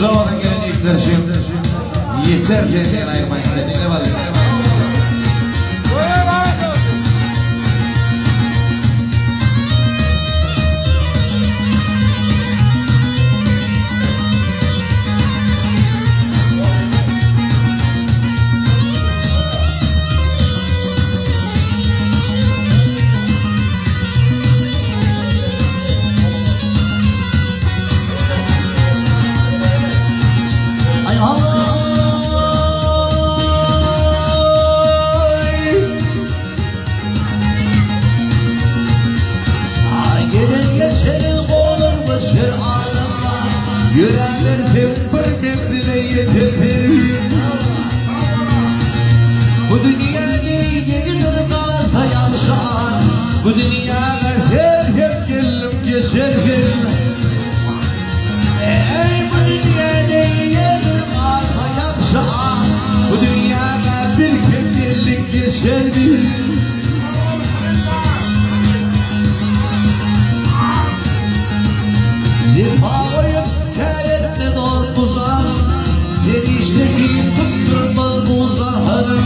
Gujagymyzyň gelen ýigitler üçin Ýeter sen diýen aýdym aýtdy. Diňläp alyň. Ay ay. Ay gelin geçerin olurmuş her adamlar. Yüreğler bir menzile yeter. Bu dünya değildir kalsa yavşar. Bu dünyada her hep gelim geçersin. Ey bu dünya değildir kalsa yavşar. Bu dünyada bir kefillik geçerdi. Cefa koyup kar etme dost buzar. Serişteki tutturmaz buzarım.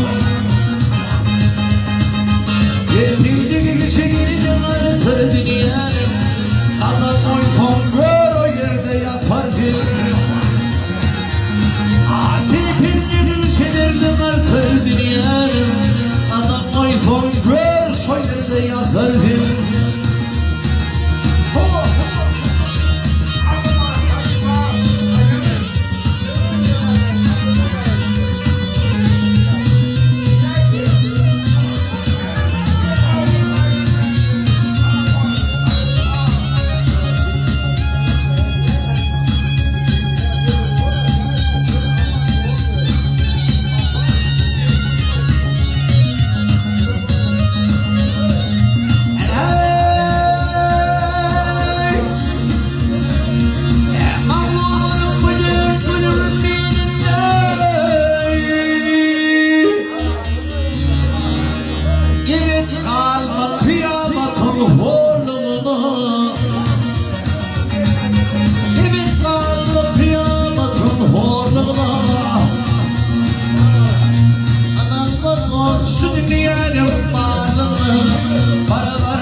Yetildi çekildim arıtır dünyanın. Adam oysan gör o yerde yatardı. Çekildim çevirdim artır dünyanın. Adam oysan gör o yerde yatardı. Hey! Mağlumun bugün günün birinde Evet kalma kıyametin horluğuna Evet kalma kıyametin horluğuna Anam şu dünyanın varlığını Paralar